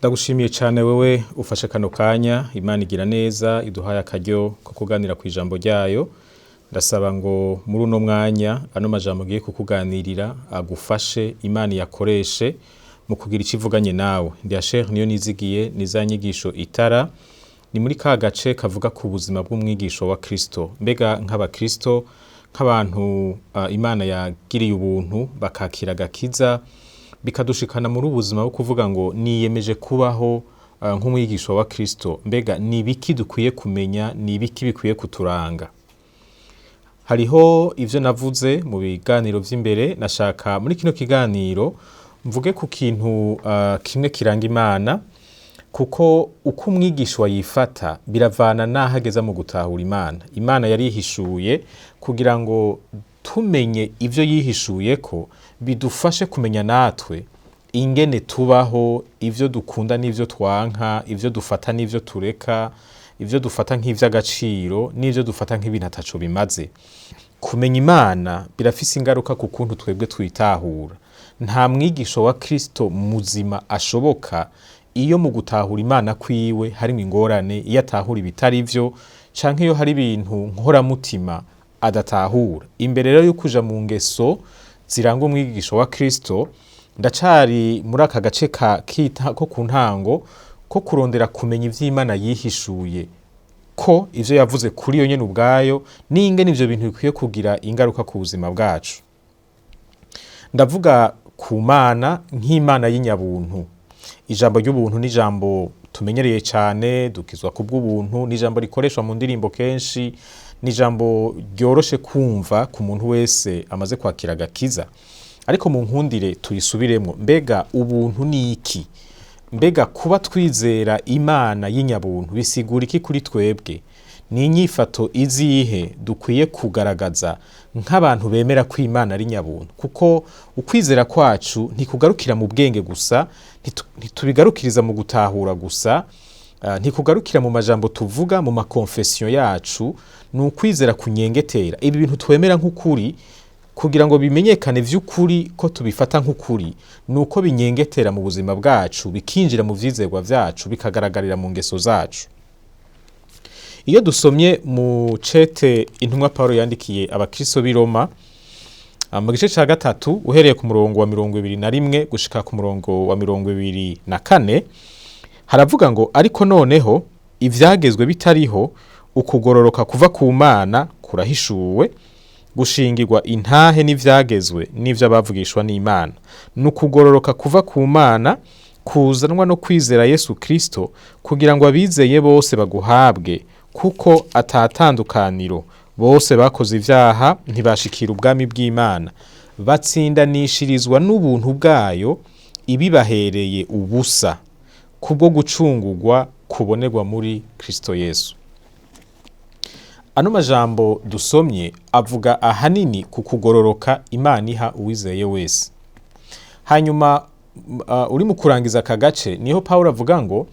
Ndagushimiye cyane wewe ufashe kano kanya. Imana igira neza, iduhaye akaryo ko kuganira ku ijambo ryayo. Ndasaba ngo muri uno mwanya ano majambo ngiye kukuganirira agufashe, Imana iyakoreshe mu kugira icyo ivuganye nawe. Ndi Asher niyo nizigiye ni za nyigisho itara, ni muri ka gace kavuga ku buzima bw'umwigisho wa Kristo. Mbega nk'abakristo, nk'abantu Imana yagiriye ubuntu bakakira agakiza, bikadushikana muri ubuzima bwo kuvuga ngo niyemeje kubaho nk'umwigisha wa Kristo, mbega ni ibiki dukwiye kumenya, ni ibiki bikwiye kuturanga? Hariho ivyo navuze mu biganiro vy'imbere. Nashaka muri kino kiganiro mvuge ku kintu kimwe kiranga Imana, kuko uko umwigishwa yifata biravana n'aho ageza mu gutahura Imana. Imana yarihishuye kugira ngo tumenye ivyo yihishuye, ko bidufashe kumenya natwe ingene tubaho, ivyo dukunda n'ivyo twanka, ivyo dufata n'ivyo tureka, ivyo dufata nk'ivy'agaciro n'ivyo dufata nk'ibintu ataco bimaze. Kumenya Imana birafise ingaruka ku kuntu twebwe twitahura. Nta mwigisho wa Kristo muzima ashoboka iyo mu gutahura Imana kwiwe harimo ingorane, iyo atahura ibitari vyo canke iyo hari ibintu nkoramutima adatahura. Imbere rero yo kuja mu ngeso ziranga umwigisho wa Kristo, ndacari muri aka gace ka kita ko ku ntango ko kurondera kumenya ivy'Imana yihishuye, ko ivyo yavuze kuri yo nyene ubwayo n'ingene ivyo bintu bikwiye kugira ingaruka ku buzima bwacu. Ndavuga ku Mana nk'Imana y'inyabuntu. Ijambo ry'ubuntu ni ijambo tumenyereye cyane, dukizwa ku bw'ubuntu, ni ijambo rikoreshwa mu ndirimbo kenshi, ni ijambo ryoroshe kumva ku muntu wese amaze kwakira agakiza. Ariko mu nkundire tuyisubiremo, mbega ubuntu ni iki? Mbega kuba twizera Imana y'inyabuntu bisigura iki kuri twebwe? Ni inyifato izihe dukwiye kugaragaza nk'abantu bemera ko Imana ari nyabuntu? Kuko ukwizera kwacu ntikugarukira mu bwenge gusa, ntitubigarukiriza mu gutahura gusa, ntikugarukira mu majambo tuvuga mu makonfesiyo yacu. Ni ukwizera kunyengetera ibi bintu twemera nk'ukuri. Kugira ngo bimenyekane vy'ukuri ko tubifata nk'ukuri, ni uko binyengetera mu buzima bwacu, bikinjira mu vyizerwa vyacu, bikagaragarira mu ngeso zacu. Iyo dusomye mu cete intumwa Paulo yandikiye abakristo b'i Roma, mu gice ca 3, uhereye ku murongo wa 21 gushika ku murongo wa 24, haravuga ngo: "Ariko noneho ivyagezwe bitariho, ukugororoka kuva ku Mana kurahishuwe, gushingirwa intahe n'ivyagezwe n'ivyo abavugishwa n'Imana. Ni ukugororoka kuva ku Mana kuzanwa no kwizera Yesu Kristo, kugira ngo abizeye bose baguhabwe, kuko atatandukaniro: bose bakoze ivyaha, ntibashikira ubwami bw'Imana, batsindanishirizwa n'ubuntu bwayo ibibahereye ubusa, kubwo gucungurwa kubonerwa muri Kristo Yesu." Ano majambo dusomye avuga ahanini ku kugororoka Imana iha uwizeye wese. Hanyuma uri mu kurangiza aka gace, niho Pawulo avuga ngo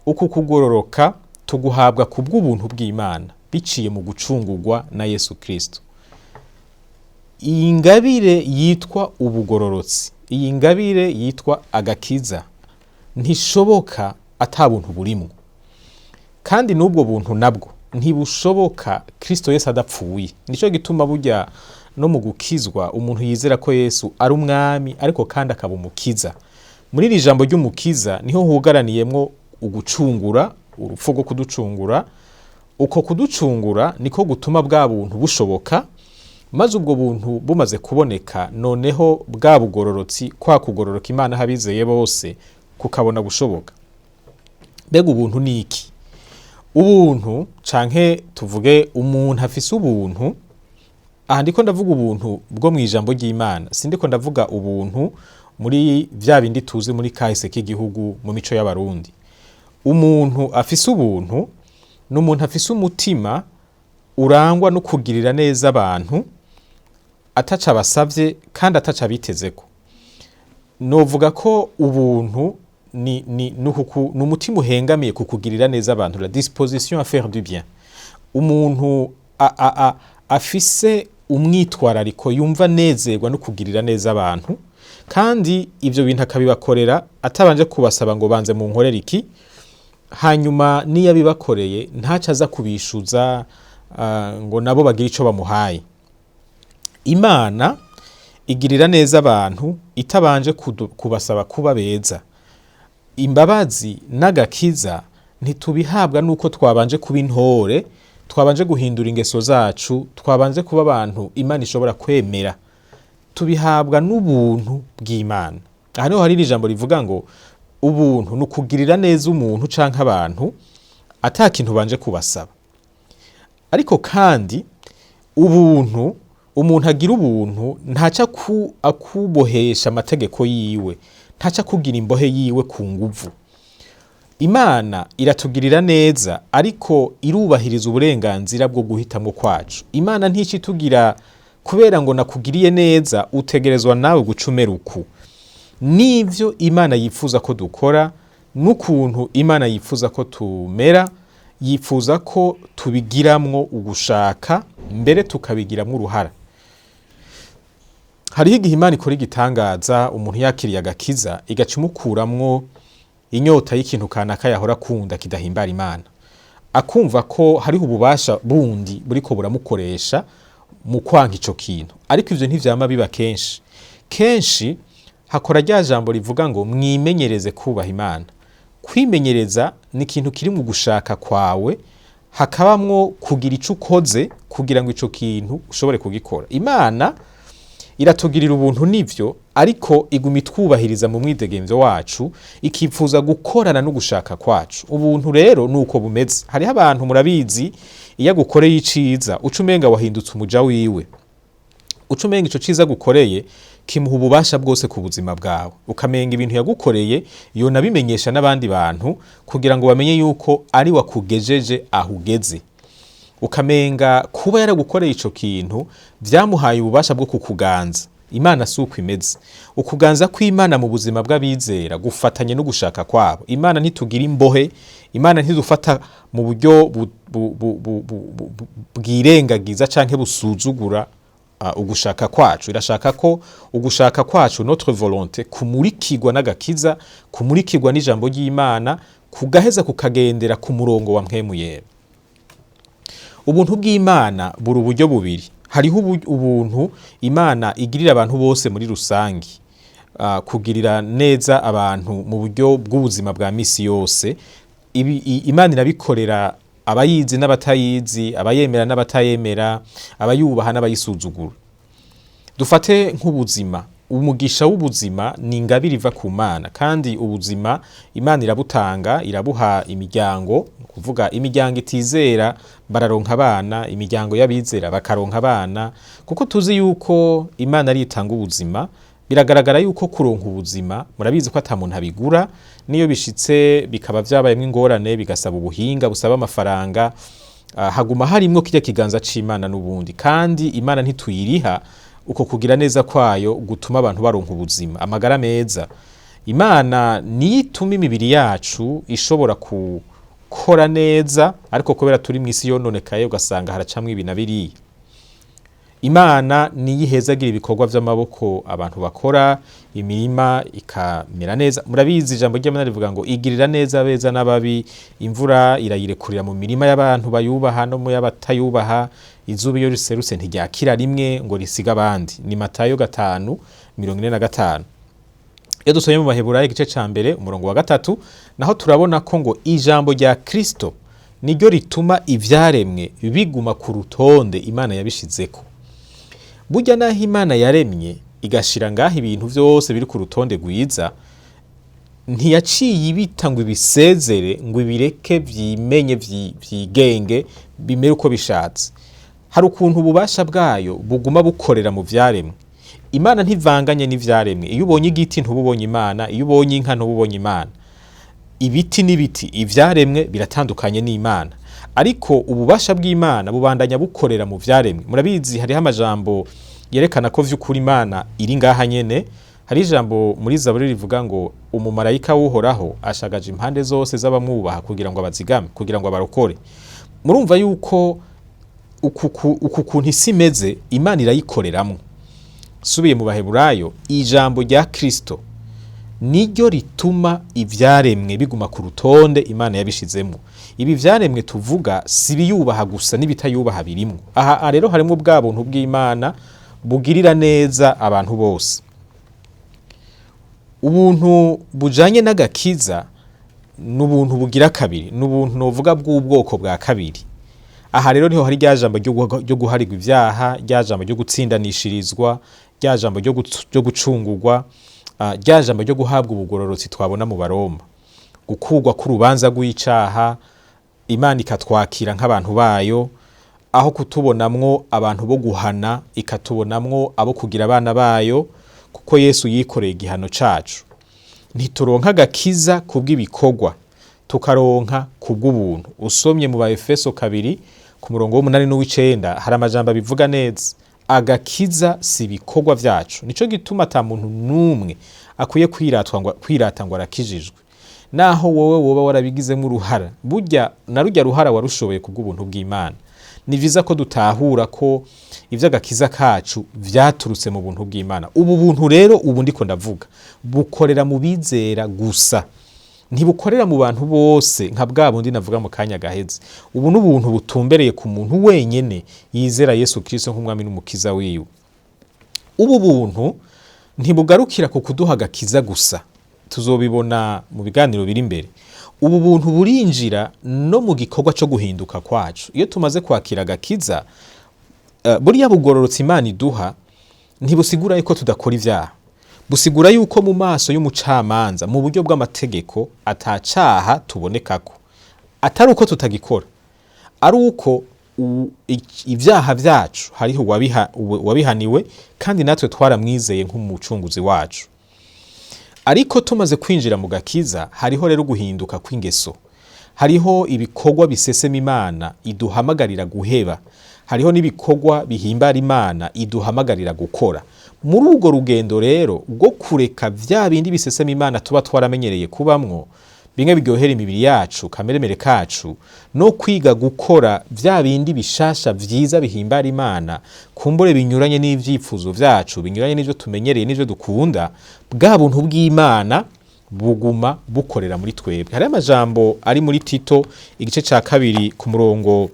uku kugororoka tuguhabwa ku bw'ubuntu bw'Imana biciye mu gucungurwa na Yesu Kristo. Iyi ngabire yitwa ubugororotsi, iyi ngabire yitwa agakiza, ntishoboka ata buntu burimwo, kandi n'ubwo buntu nabwo ntibushoboka Kristo Yesu adapfuye. Nico gituma burya no mu gukizwa umuntu yizera ko Yesu ari umwami ariko kandi akaba umukiza. Muri iri jambo ry'umukiza niho hugaraniyemwo ugucungura, urupfu rwo kuducungura. Uko kuducungura niko gutuma bwa buntu bushoboka, maze ubwo buntu bumaze kuboneka, noneho bwa bugororotsi, kwa kugororoka Imana habizeye bose, kukabona gushoboka. Mbega ubuntu ni iki? Ubuntu, canke tuvuge umuntu afise ubuntu, aha ndiko ndavuga ubuntu bwo mu ijambo ry'Imana, sindiko ndavuga ubuntu muri vya bindi tuzi muri kahise k'igihugu, mu mico y'Abarundi. Umuntu afise ubuntu ni umuntu afise umutima urangwa no kugirira neza abantu ataca abasavye kandi ataca abitezeko. Novuga ko ubuntu ni umutima uhengamiye ku kugirira neza abantu, la disposition à faire du bien. Umuntu afise umwitwarariko, yumva anezerwa no kugirira neza abantu. Kandi ivyo bintu akabibakorera atabanje kubasaba ngo banze munkorere iki. Hanyuma niyo abibakoreye ntaco aza kubishuza ngo nabo bagire ico bamuhaye. Imana igirira neza abantu itabanje kubasaba kuba beza. Imbabazi n'agakiza ntitubihabwa nuko twabanje kuba intore, twabanje guhindura ingeso zacu, twabanje kuba abantu Imana ishobora kwemera. Tubihabwa n'ubuntu bw'Imana. Aha niho hari ijambo rivuga ngo ubuntu ni ukugirira neza umuntu canke abantu ata kintu banje kubasaba. Ariko kandi ubuntu, umuntu agira ubuntu ntaca akubohesha amategeko yiwe, ntaca akugira imbohe yiwe ku nguvu. Imana iratugirira neza ariko irubahiriza uburenganzira bwo guhitamwo kwacu. Imana ntica itugira kubera ngo nakugiriye neza utegerezwa nawe guca umera uku. Nivyo Imana yifuza ko dukora n'ukuntu Imana yifuza ko tumera, yifuza ko tubigiramwo ugushaka mbere tukabigiramwo uruhara. Hariho igihe Imana ikora igitangaza umuntu yakiriye agakiza igaca imukuramwo inyota y'ikintu kanaka yahora akunda kidahimbara Imana, akumva ko hariho ububasha bundi buriko buramukoresha mu kwanka ico kintu. Ariko ivyo ntivyama biba kenshi. Kenshi hakora rya jambo rivuga ngo mwimenyereze kubaha Imana. Kwimenyereza ni ikintu kiri mu gushaka kwawe, hakabamwo kugira ico ukoze kugira ngo ico kintu ushobore kugikora. Imana iratugirira ubuntu nivyo, ariko iguma itwubahiriza mu mwidegemvyo wacu, ikifuza gukorana no gushaka kwacu. Ubuntu rero nuko bumeze. Hariho abantu murabizi, iyo agukoreye iciza uca umenga wahindutse umuja wiwe, uca umenga ico ciza agukoreye kimuha ububasha bwose ku buzima bwawe, ukamenga ibintu yagukoreye yonabimenyesha n'abandi bantu kugira ngo bamenye yuko ari wakugejeje aho ugeze. Ukamenga kuba yaragukoreye ico kintu vyamuhaye ububasha bwo kukuganza. Imana si uko imeze. Ukuganza kw'Imana mu buzima bw'abizera gufatanye no gushaka kwabo. Imana ntitugira imbohe, Imana ntidufata mu buryo bwirengagiza canke busuzugura ugushaka kwacu. Irashaka ko ugushaka kwacu, notre volonté, kumurikirwa n'agakiza, kumurikirwa n'ijambo ry'Imana, kugaheza kukagendera ku murongo wa mpwemu yera. Ubuntu bw'Imana buri uburyo bubiri. Hariho ubuntu Imana igirira abantu bose muri rusangi, kugirira neza abantu mu buryo bw'ubuzima bwa misi yose. Imana irabikorera abayizi n'abatayizi, abayemera n'abatayemera, abayubaha n'abayisuzugura. Dufate nk'ubuzima. Umugisha w'ubuzima ni ingabire iva ku Mana, kandi ubuzima Imana irabutanga, irabuha imiryango, kuvuga imiryango itizera bararonka abana, imiryango y'abizera bakaronka abana, kuko tuzi yuko Imana ari itanga ubuzima. Biragaragara yuko kuronka ubuzima, murabizi ko ata muntu abigura, niyo bishitse bikaba vyabayemwo ingorane bigasaba ubuhinga busaba amafaranga, haguma harimwo kirya kiganza c'Imana n'ubundi. Kandi Imana ntituyiriha uko kugira neza kwayo gutuma abantu baronka ubuzima, amagara meza. Imana niyo ituma imibiri yacu ishobora gukora neza, ariko kubera turi mw'isi yononekaye ugasanga haracamwo ibi na biriya. Imana niyo ihezagira ibikorwa vy'amaboko abantu bakora, imirima ikamera neza. Murabizi ijambo ry'Imana rivuga ngo igirira neza abeza n'ababi, imvura irayirekurira mu mirima y'abantu bayubaha no mu y'abatayubaha, izuba iyo riserutse ntiryakira rimwe ngo risiga abandi. Ni Matayo 5:45. Iyo dusomye mu Baheburayo igice ca mbere umurongo wa 3, naho turabona ko ngo ijambo rya Kristo niryo rituma ivyaremwe biguma ku rutonde Imana yabishizeko. Burya naho Imana yaremye igashira ngaho ibintu vyose biri ku rutonde rwiza, ntiyaciye ibita ngo ibisezere ngo ibireke vyimenye vyigenge bimere uko bishatse. Hari ukuntu ububasha bwayo buguma bukorera mu vyaremwe. Imana ntivanganye n'ivyaremwe. Iyo ubonye igiti ntububonye Imana, iyo ubonye inka ntububonye Imana. Ibiti n'ibiti, ivyaremwe biratandukanye n'Imana. Ariko ububasha bw'Imana bubandanya bukorera mu vyaremwe. Murabizi hariho amajambo yerekana ko vy'ukuri Imana iri ngaha nyene. Hari ijambo muri Zaburi rivuga ngo umumarayika w'Uhoraho ashagaje impande zose z'abamwubaha kugira ngo abazigame, kugira ngo abarokore. Murumva yuko uku kuntu isi imeze, Imana irayikoreramwo. Subiye mu Baheburayo, ijambo rya Kristo niryo rituma ivyaremwe biguma ku rutonde Imana yabishizemo. Ibi vyaremwe tuvuga si biyubaha gusa, n'ibitayubaha birimwo. Aha rero harimo bwa buntu bw'Imana bugirira neza abantu bose. Ubuntu bujanye n'agakiza ni ubuntu bugira kabiri, ni ubuntu novuga bw'ubwoko bwa kabiri. Aha rero niho hari rya jambo ryo guharirwa ivyaha, rya jambo ryo gutsindanishirizwa, rya jambo ryo gucungurwa, rya jambo ryo guhabwa ubugororotsi twabona mu Baroma, gukurwa k'urubanza rw'icaha, Imana ikatwakira nk'abantu bayo, aho kutubonamwo abantu bo guhana ikatubonamwo abo kugira abana bayo, kuko Yesu yikoreye igihano cacu. Ntituronka agakiza kubw'ibikorwa, tukaronka kubw'ubuntu. Usomye mu Baefeso 2 ku murongo w'umunani n'uw'icenda hari amajambo abivuga neza. Agakiza si ibikorwa vyacu. Nico gituma ata muntu n'umwe akwiye kwirata ngo arakijijwe. Naho wowe woba warabigizemo uruhara, burya na rujya ruhara warushoboye kubw'ubuntu bw'Imana. Ni vyiza ko dutahura ko ivy'agakiza kacu vyaturutse mu buntu bw'Imana. Ubu buntu rero ubu ndiko ndavuga bukorera mu bizera gusa, ntibukorera mu bantu bose nka bwa bundi navuga mu kanya gaheze. Ubu n'ubuntu butumbereye ku muntu wenyene yizera Yesu Kristo nk'umwami n'umukiza wiwe. Ubu buntu ntibugarukira ku kuduha agakiza gusa, tuzobibona mu biganiro biri imbere. Ubu buntu burinjira no mu gikorwa cyo guhinduka kwacu. Iyo tumaze kwakira agakiza, buriya bugororotse Imana iduha ntibusigura yuko tudakora ivyaha, busigura yuko mu maso y'umucamanza mu buryo bw'amategeko atacaha tubonekako, atari uko tutagikora, ari uko ivyaha vyacu hariho uwabihaniwe, kandi natwe twaramwizeye nk'umucunguzi wacu. Ariko tumaze kwinjira mu gakiza hariho rero guhinduka kw'ingeso, hariho ibikorwa bisesema Imana iduhamagarira guheba, hariho n'ibikorwa bihimbara Imana iduhamagarira gukora. Muri urwo rugendo rero rwo kureka vya bindi bisesema Imana tuba twaramenyereye kubamwo, bimwe biryohera imibiri yacu, kameremere kacu, no kwiga gukora vya bindi bishasha vyiza bihimbara Imana, kumbure binyuranye n'ivyifuzo vyacu, binyuranye n'ivyo tumenyereye n'ivyo dukunda, bwa buntu bw'Imana buguma bukorera muri twebwe. Hari amajambo ari muri Tito igice ca 2 ku murongo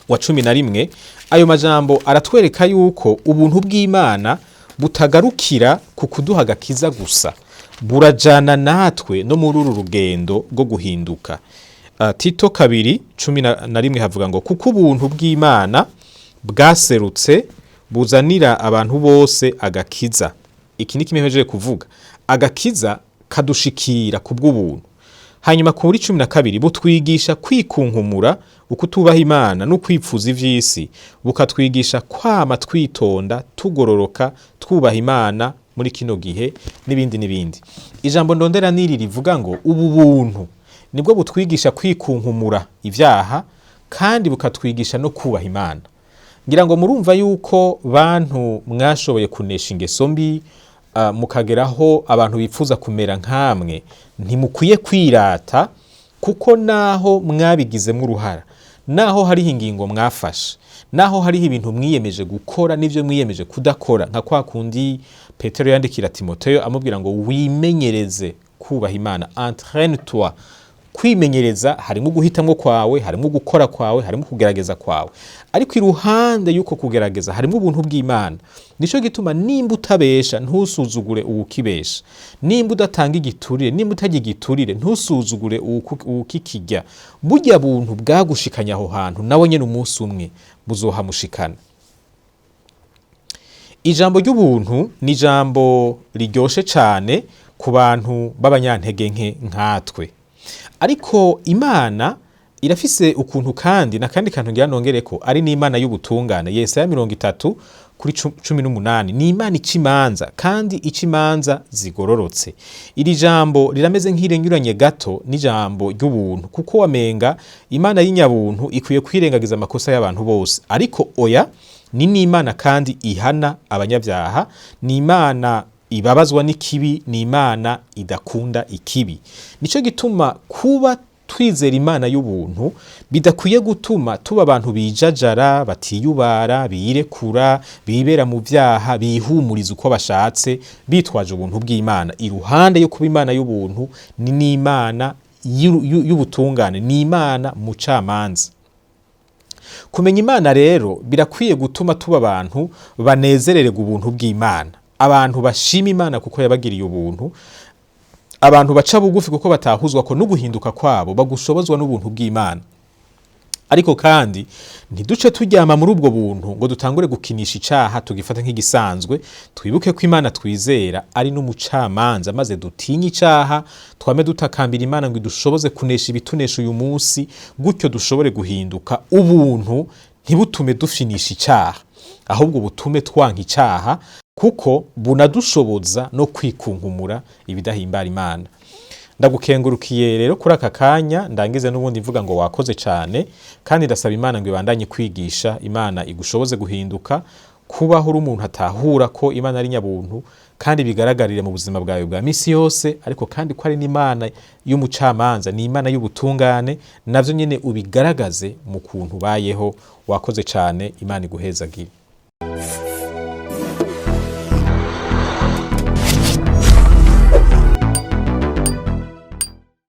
wa 11. Ayo majambo aratwereka yuko ubuntu bw'Imana butagarukira ku kuduha agakiza gusa, burajana natwe no muri uru rugendo rwo guhinduka. Tito 2:11 havuga ngo kuko ubuntu bw'Imana bwaserutse buzanira abantu bose agakiza. Iki ni kimwe mpejeje kuvuga, agakiza kadushikira kubw'ubuntu. Hanyuma kuri 12 butwigisha kwikunkumura ukutubaha Imana no kwipfuza ivy'isi, bukatwigisha kwama twitonda tugororoka twubaha Imana muri kino gihe n'ibindi n'ibindi. Ijambo ndondera niri rivuga ngo ubu buntu nibwo butwigisha kwikunkumura ivyaha kandi bukatwigisha no kubaha Imana. Ngira ngo murumva yuko bantu mwashoboye kunesha ingeso mbi, mukageraho abantu bifuza kumera nkamwe, ntimukwiye kwirata, kuko naho mwabigizemo uruhara, naho hariho ingingo mwafashe, naho hariho ibintu mwiyemeje gukora n'ivyo mwiyemeje kudakora, nka kwa kundi Petero yandikira Timoteyo amubwira ngo wimenyereze kubaha Imana, entraîne-toi. Kwimenyereza harimo guhitamwo kwawe, harimo gukora kwawe, harimo kugerageza kwawe, ariko iruhande y'uko kugerageza harimo ubuntu bw'Imana. Nico gituma nimba utabesha ntusuzugure uwukibesha, nimba udatanga igiturire, nimba utarya igiturire ntusuzugure uwukikirya. Burya buntu bwagushikanye aho hantu nawe nyene umunsi umwe buzohamushikana. Ijambo ry'ubuntu ni ijambo riryoshe cane ku bantu b'abanyantege nke nkatwe. Ariko Imana irafise ukuntu, kandi nakandi kantu ngira nongereko, ari n'Imana y'ubutungane. Yesaya 30:18 ni Imana ica imanza kandi ica imanza zigororotse. Iri jambo rirameze nk'irenyuranye gato n'ijambo ry'ubuntu, kuko wamenga Imana y'inyabuntu ikwiye kwirengagiza amakosa y'abantu bose. Ariko oya, ni n'Imana kandi ihana abanyabyaha, ni Imana ibabazwa n'ikibi, ni Imana idakunda ikibi. Nico gituma kuba twizera Imana y'ubuntu bidakwiye gutuma tuba abantu bijajara, batiyubara, birekura, bibera mu vyaha, bihumuriza uko bashatse bitwaje ubuntu bw'Imana. Iruhande yo kuba Imana y'ubuntu ni n'Imana y'ubutungane, ni Imana mucamanza. Kumenya Imana rero birakwiye gutuma tuba abantu banezerererwa ubuntu bw'Imana, abantu bashima Imana kuko yabagiriye ubuntu, abantu baca bugufi kuko batahuzwa ko no guhinduka kwabo bagushobozwa n'ubuntu bw'Imana. Ariko kandi ntiduce turyama muri ubwo buntu ngo dutangure gukinisha icaha tugifata nk'igisanzwe. Twibuke ko Imana twizera ari n'umucamanza, maze dutinye icaha, twame dutakambira Imana ngo idushoboze kunesha ibitunesha uyu munsi, gutyo dushobore guhinduka. Ubuntu ntibutume dufinisha icaha, ahubwo butume twanka icaha, kuko bunadushoboza no kwikunkumura ibidahimbara Imana. Ndagukengurukiye rero kuri aka kanya, ndangize n'ubundi mvuga ngo wakoze cyane, kandi ndasaba Imana ngo ibandanye kwigisha, Imana igushoboze guhinduka, kubaho uri umuntu atahura ko Imana ari nyabuntu kandi bigaragarire mu buzima bwawe bwa misi yose, ariko kandi ko ari n'Imana y'umucamanza, ni Imana y'ubutungane, navyo nyene ubigaragaze mu kuntu ubayeho. Wakoze cyane, Imana iguhezagire.